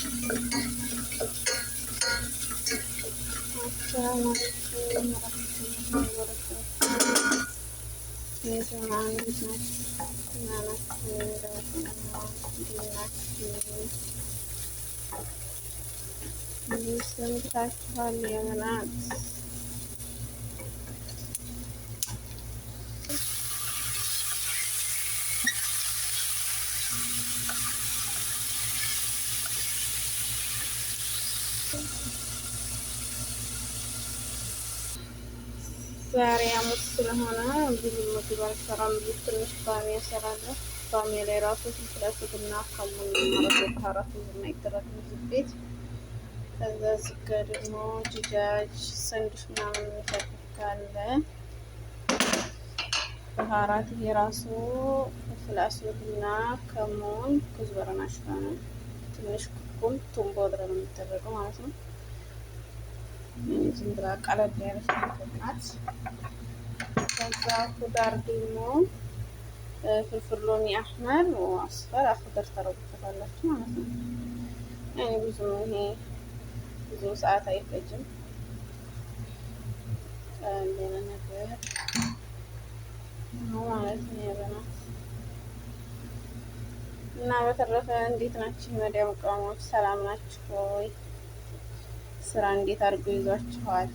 السلام عليكم ورحمة الله وبركاته። የጀማ እንዴት ናችሁ? ደህና ናችሁ? እንዴት ናችሁ? እንዴት ሰንብታችኋል? የበናት ዛሬ ሐሙስ ስለሆነ ብዙ ምግብ አልሰራም። ብዙ ትንሽ ባሚያ እሰራለሁ። ባሚያ ላይ ራሱ فلفل أسود ና كمون ማረግ بهارات የማይደረግ ምግብ ቤት። ከዛ እዚህ ጋ ደግሞ دجاج ሰንዱስ ምናምን የሚፈልግ ካለ بهارات ይሄ ራሱ فلفل أسود ና كمون كزبرة ناشفة ነው። ትንሽ كركم ثوم بودرة ነው የሚደረገው ማለት ነው። ዝም ብላ ቀለል ያለች ምግብ ናት። ከዛ خضار ደግሞ فلفل رومي أحمر أصفر أخضر ታረጉበታላችሁ ማለት ነው። እኔ ብዙም ይሄ ብዙ ሰዓት አይፈጅም። ቀለል ያለ ነገር ነው ማለት ነው የበናት። እና በተረፈ እንዴት ናችሁ የመዲያም ቅመሞች? ሰላም ናችሁ ወይ? ስራ እንዴት አድርጎ ይዟችኋል?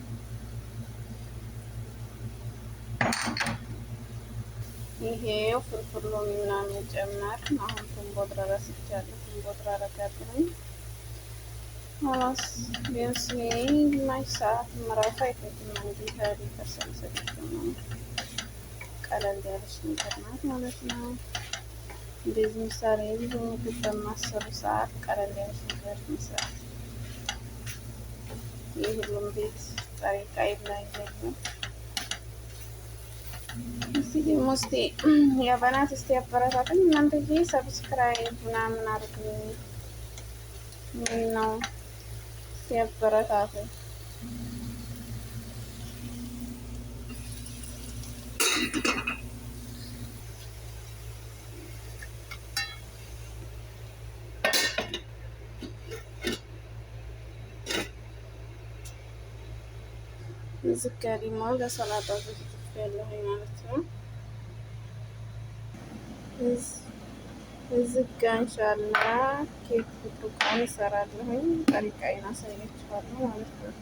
ይሄው فلفل رومي ምናምን ጨመር። አሁን ثوم بودرة ረስቻለሁ። ثوم بودرة አደርጋለሁኝ። خلاص ቢያንስ ግማሽ ሰዓት እራሱ አይፈጅም። አንድ 30% ነው። ቀለል ያለች ነገር ናት ማለት ነው። እንደዚህ ምሳሌ ብዙ ምግብ በማሰሩ ሰዓት ቀለል ያለች ነገር መስራት የሁሉም ቤት طريقة ይለያያል። እስቲ ደግሞ እስቲ يا بنات እስቲ አበረታቱኝ እናንተዬ፣ subscribe ምናምን አድርጉኝ። ምን ነው እስቲ አበረታቱኝ። እዚህ ጋ ደግሞ ለሰላጣ ዝግጅት ያለሁኝ ማለት ነው። እዚህ ጋ إن شاء الله ኬክ ብርቱካን እሰራለሁኝ። طريقة ዬን አሳያችኋለሁ ማለት ነው።